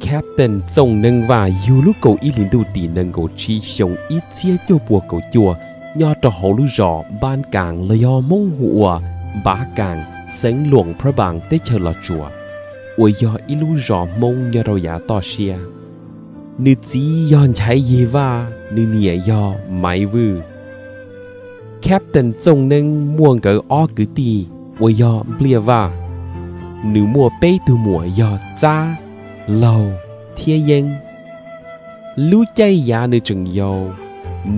Captain Txooj Neeb Vaj yug lub kaum ib hlis ntuj tim nees nkaum tsib xyoo ib txhiab cuaj puas kaum cuaj nyob rau hauv lub zos Npab Kaas los yog Hmoob hu ua Npav Kaas, xeev Luam Phab Npaas, teb chaws Los Tsuas, uas yog ib lub zos Hmoob nyob rau yav toj siab. Nws txiv yog Nchaiv Yig Vaj, nws niam yog Maiv Vwj. Captain Txooj Neeb muaj nkawd ob kwv tij uas yog Npliaj Vaj. Nws muaj peb tug muam yog Txab, Laug thiab Yeeb. Lub caij yav nws tseem yau,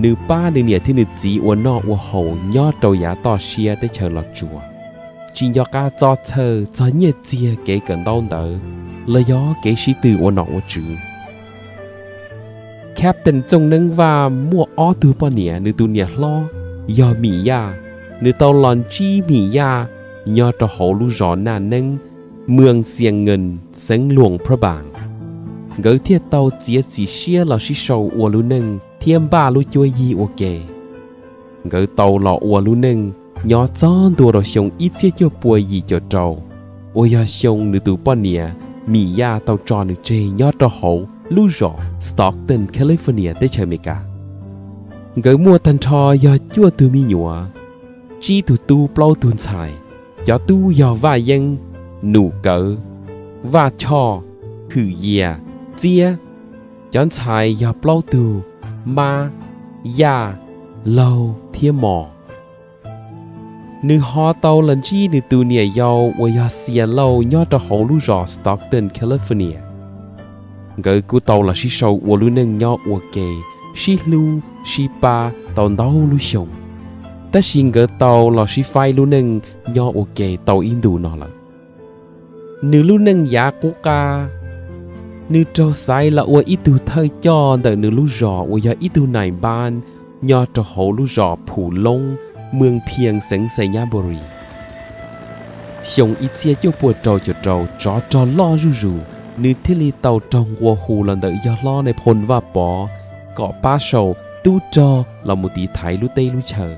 nws pab nws niam thiab nws txiv ua noj ua haus nyob rau yav toj siab teb chaws Los Tsuas, tsis nco qab txob txhawj txog nyiaj txiag kev kawm ntaub ntawv los yog kev sib tw ua nom ua tswv. Captain Txooj Neeb Vaj muaj ob tug poj niam, nws tus niam hlob yog Mim Yaj, nws tau los ntsib Mim Yaj nyob rau hauv lub zos Naj Neeb, moos Xias Nkees, xeev Luam Phab Npaas. Nkawd thiaj tau txiav txim siab los sib sau ua lub neej thiab npaj lub cuab yig ua ke. Nkawd tau los ua lub neej nyob txog ntua rau xyoo ib txhiab cuaj puas yim caum rau, uas yog xyoo nws tus poj niam Mim Yaj tau tso nws tseg nyob rau hauv lub zos Stockton, California, teb chaws Amelikas. Nkawd muaj tag nrho yog cuaj tug me nyuam, tsib tug tub plaub tug ntxhais. Cov tub yog Vaj Yeeb, Num Kawv, Vaj Choj, Hwm Yias, Txiab. Cov ntxhais yog plaub tug, Mab, Yaj, Laug thiab Mos. Nws ho tau los ntsib nws tus niam yau uas yog Xias Lauj nyob rau hauv lub zos Stockton, California. Nkawd kuj tau los sib sau ua lub neej nyob ua ke, sib hlub sib pab tau ntau lub xyoo, tab sis nkawd tau los sib faib lub neej nyob ua ke tau ib ntus no lawm. Nws lub neej yav qub qab, nws raug xaiv los ua ib tug thawj coj ntawm nws lub zos uas yog ib tug nais npab nyob rau hauv lub zos Phum Loob, moos Phias, xeev Xais Nyab Npu Ris. Xyoo ib txhiab cuaj puas rau caum rau tsov rog loj zuj zus, nws thiaj li tau raug nqua hu los ntawm yawg hlob Nais Phoo Vaj Pov kom pab sau tub rog los mus tiv thaiv lub teb lub chaw.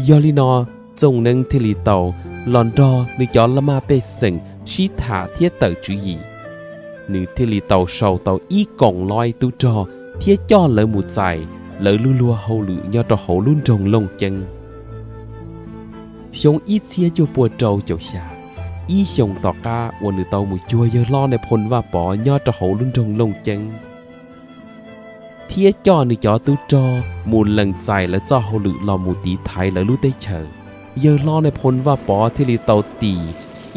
Yog li no, Txooj Neeb thiaj li tau los nrog nws cov laj maj pej xeem sib tham thiab tawm tswv yim. Nws thiaj li tau sau tau ib koom loib tub rog thiab coj lawv mus txais lawv lub luag hauj lwm nyob rau hauv lub nroog Looj Ceeb. Xyoo ib txhiab cuaj puas rau caum xya, ib xyoos tom qab uas nws tau mus cuag yawg hlob Nais Phoo Vaj Pov nyob rau hauv lub nroog Looj Ceeb thiab coj nws cov tub rog mus lees txais lawv txoj hauj lwm los mus tiv thaiv lawv lub teb chaws, yawg hlob Nais Phoo Vaj Pov thiaj li tau tis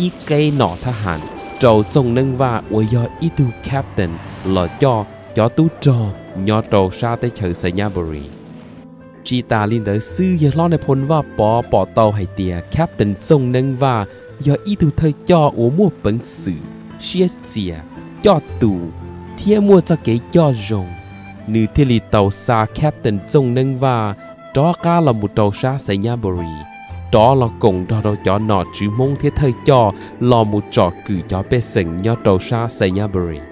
ib qeb nom thab ham rau Txooj Neeb Vaj uas yog ib tug captain los coj cov tub rog nyob rau sab teb chaws Xais Nyab Npu Ris. Tsis tas li ntawd xwb, yawg hlob Nais Phoo Vaj Pov pom tau hais tias captain Txooj Neeb Vaj yog ib tug thawj coj uas muaj peev xwm, siab txias, coj tus thiab muaj txoj kev coj zoo. Nws thiaj li tau xa captain Txooj Neeb Vaj rov qab los mus rau sab Xais Nyab Npu Ris, rov los koom nrog rau cov nom tswv Hmoob thiab thawj coj los mus tsom kwm cov pej xeem nyob rau sab Xais Nyab Npu Ris.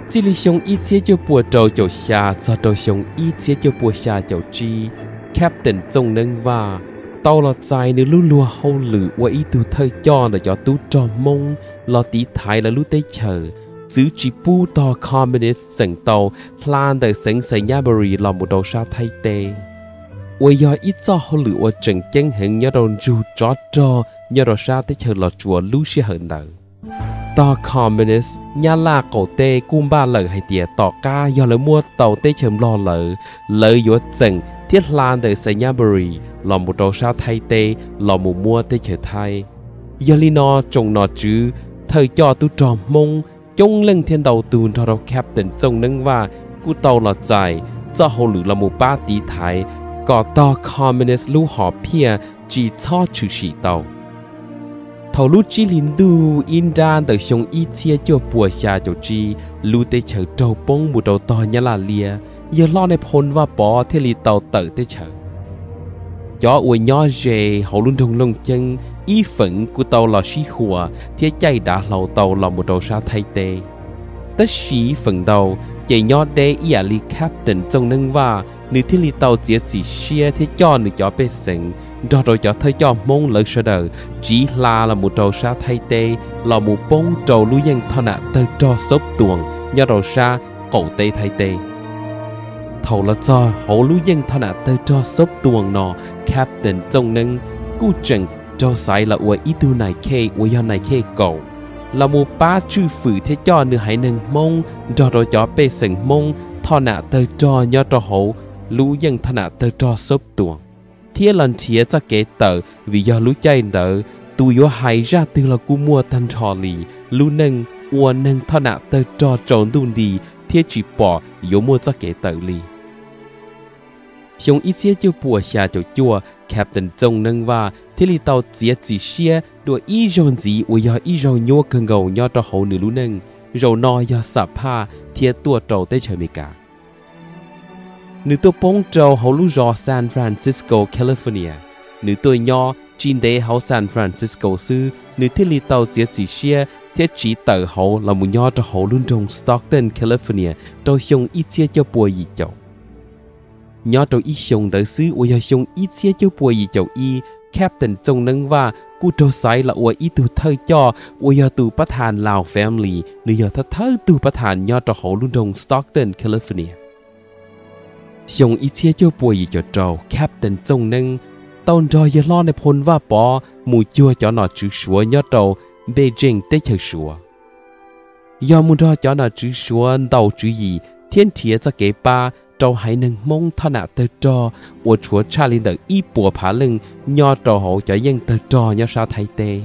Txij li xyoo ib txhiab cuaj puas rau caum xya txog rau xyoo ib txhiab cuaj puas xya caum tsib, captain Txooj Neeb Vaj tau los txais nws lub luag hauj lwm ua ib tug thawj coj ntawm cov tub rog Hmoob los tiv thaiv lawv lub teb chaws, txwv tsis pub tog communist tseem tau hla ntawm xeev Xais Nyab Npu Ris los mus rau sab Thaib teb, uas yog ib txoj hauj lwm uas tseem ceeb heev nyob rau ntsug tsov rog nyob rau sab teb chaws Los Tsuas lub sij hawm ntawd. Tog communist Nyab Laj qaum teb kuj npaj lawm hais tias tom qab yog lawv muab tau teb chaws Nplog lawm, lawv yuav txeem thiab hla ntawm Xais Nyab Npu Ris los mus rau sab Thaib teb los mus muab teb chaws Thaib. Yog li no tsoom nom tswv thawj coj tub rog Hmoob coob leej thiab ntau tus nrog rau captain Txooj Neeb Vaj kuj tau los txais txoj hauj lwm los mus pab tiv thaiv kom tog communist lub hom phiaj tsis txhob tshwm sim tau. Thaum lub tsib hlis ntuj ib nrab ntawm xyoo ib txhiab cuaj puas xya caum tsib, lub teb chaws raug poob mus rau tog Nyab Laj liab, yawg hlob Nais Phoo Vaj Pov thiaj li tau tawm teb chaws. Cov uas nyob ze hauv lub nroog Looj Ceeb ib feem kuj tau los sib huas thiab caij dav hlau tau los mus rau sab Thaib teb. Tab sis feem ntau ces nyob deb ib yam li captain Txooj Neeb Vaj nws thiaj li tau txiav txim siab thiab coj nws cov pej xeem nrog rau cov thawj coj Hmoob lawv sawv daws tsiv hla los mus rau sab Thaib teb los mus poob rau lub yeej thoj nam tawg rog Xob Tuas nyob rau sab qaum teb Thaib teb. Thaum los txog hauv lub yeej thoj nam tawg rog Xab Tuas no, Captain Txooj Neeb kuj tseem raug xaiv los ua ib tug nais khej uas yog nais khej kaum, los mus pab tswj fwm thiab coj nws haiv neeg Hmoob nrog rau cov pej xeem Hmoob thoj nam tawg rog nyob rau hauv lub yeej thoj nam tawg rog Xab Tuas, thiab los nrhiav txoj kev tawm vim yog lub caij ntawd tus yuav hais zaj twg los kuj muaj tag nrho li. Lub neej ua neeg thoj nam tawg rog tsaus ntuj nti thiab tsis pom yuav muaj txoj kev tawm li. Xyoo ib txhiab cuaj puas xya caum cuaj, Captain Txooj Neeb Vaj thiaj li tau txiav txim siab dua ib zaug ntxiv uas yog ib zaug nyuaj kawg nkaus nyob rau hauv nws lub neej. Zaum no yog xam phaj thiab tuaj rau teb chaws Amelikas. Nws tuaj poob rau hauv lub zos San Francisco, California. Nws tuaj nyob tsis ntev hauv San Francisco xwb, nws thiaj li tau txiav txim siab thiab tsiv tawm hauv los mus nyob rau hauv lub nroog Stockton, California rau xyoo ib txhiab cuaj puas yim caum. Nyob rau ib xyoo ntawd xwb uas yog xyoo ib txhiab cuaj puas yim caum ib, Captain Txooj Neeb Vaj kuj raug xaiv los ua ib tug thawj coj uas yog tus pab tham Lao Family, nws yog thawj thawj tug pab tham nyob rau hauv lub nroog Stockton, California. Xyoo ib txhiab cuaj puas yim caum rau, Captain Txooj Neeb tau nrog yawg hlob Nais Phoo Vaj Pov mus cuag cov nom tswv Suav nyob rau Beijing teb chaws Suav. Yog mus nrog cov nom tswv Suav ntaus tswv yim thiab nrhiav txoj kev pab rau haiv neeg Hmoob thoj nam tawg rog uas tshuav tshaj li ntawm ib puas phav leej nyob rau hauv cov yeej tawg rog nyob sab Thaib teb,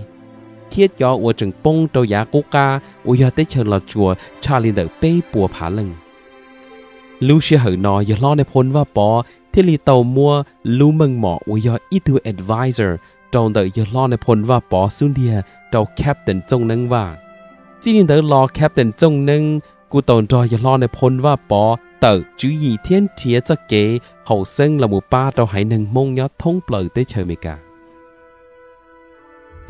thiab cov uas tseem poob rau yav qub qab uas yog teb chaws Los Tsuas tshaj li ntawm peb puas phav leej. Lub sij hawm no yawg hlob Nais Phoo Vaj Pov thiaj li tau muab lub meej mom uas yog ib tug advisor rau ntawm yawg hlob Nais Phoo Vaj Pov xub ntiag rau Captain Txooj Neeb Vaj. Txij li ntawd los Captain Txooj Neeb kuj tau nrog yawg hlob Nais Phoo Vaj Pov tawm tswv yim thiab nrhiav txoj kev haum xeeb los mus pab rau haiv neeg Hmoob nyob thoob plaws teb chaws Amelikas.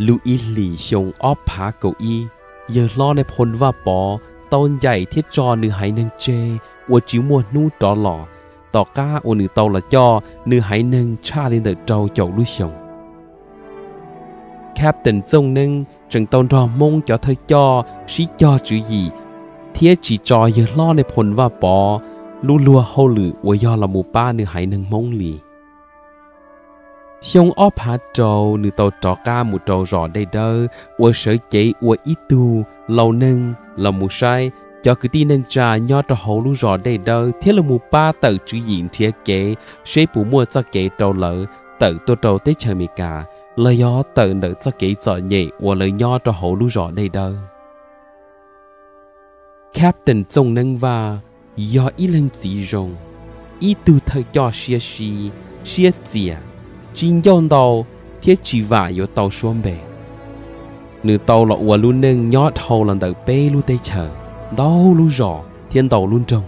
Lub ib hlis xyoo ob phav kaum ib, yawg hlob Nais Phoo Vaj Pov tau ncaim thiab tso nws haiv neeg tseg uas tsis muaj hnub rov los, tom qab uas nws tau los coj nws haiv neeg tshaj li ntawm rau caum lub xyoo. Captain Txooj Neeb tseem tau nrog Hmoob cov thawj coj sib cog tswv yim thiab tsis tso yawg hlob Nais Phoo Vaj Pov lub luag hauj lwm uas yog los mus pab nws haiv neeg Hmoob li. Xyoo ob phav rau nws tau rov qab mus rau zos Dej Dawb uas sawv cev ua ib tug laus neeg los mus saib cov kwv tij neej tsa nyob rau hauv lub zos Dej Dawb thiab los mus pab tawm tswv yim nrhiav kev seb puas muaj txoj kev rau lawv tawm tuaj rau teb chaws Amelikas los yog tawm ntawm txoj kev txom nyem uas lawv nyob rau hauv lub zos Dej Dawb. Captain Txooj Neeb Vaj yog ib leeg txiv zoo, ib tug thawj coj siab sib, siab txias, tsis ncauj ntau thiab tsis vam yuav tau suab npe. Nws tau los ua lub neej nyob dhau los ntawm peb lub teb chaws, ntau lub zos thiab ntau lub nroog.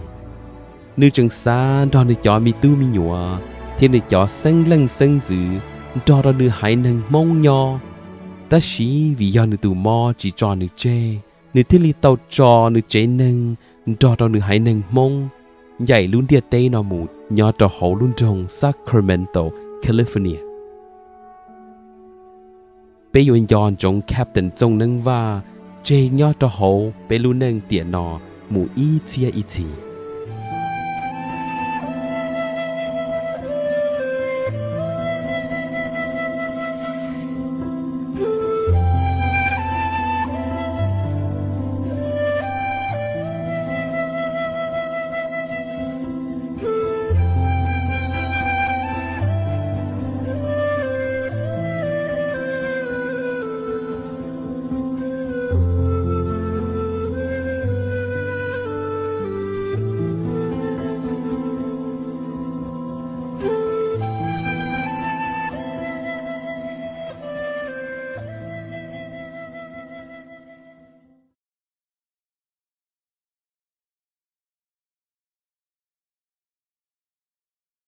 Nws tseem xav nrog nws cov me tub me nyuam thiab nws cov xeeb leej xeeb ntxwv nrog rau nws haiv neeg Hmoob nyob. Tab sis vim yog nws tus mob tsis tso nws tseg, nws thiaj li tau tso nws tsev neeg nrog rau nws haiv neeg Hmoob ncaim lub ntiaj teb no mus nyob rau hauv lub nroog Sacramento, California. Peb yuav nco ntsoov Captain Txooj Neeb Vaj tseg nyob rau hauv peb lub neej tiam no mus ib txhiab ib txhis.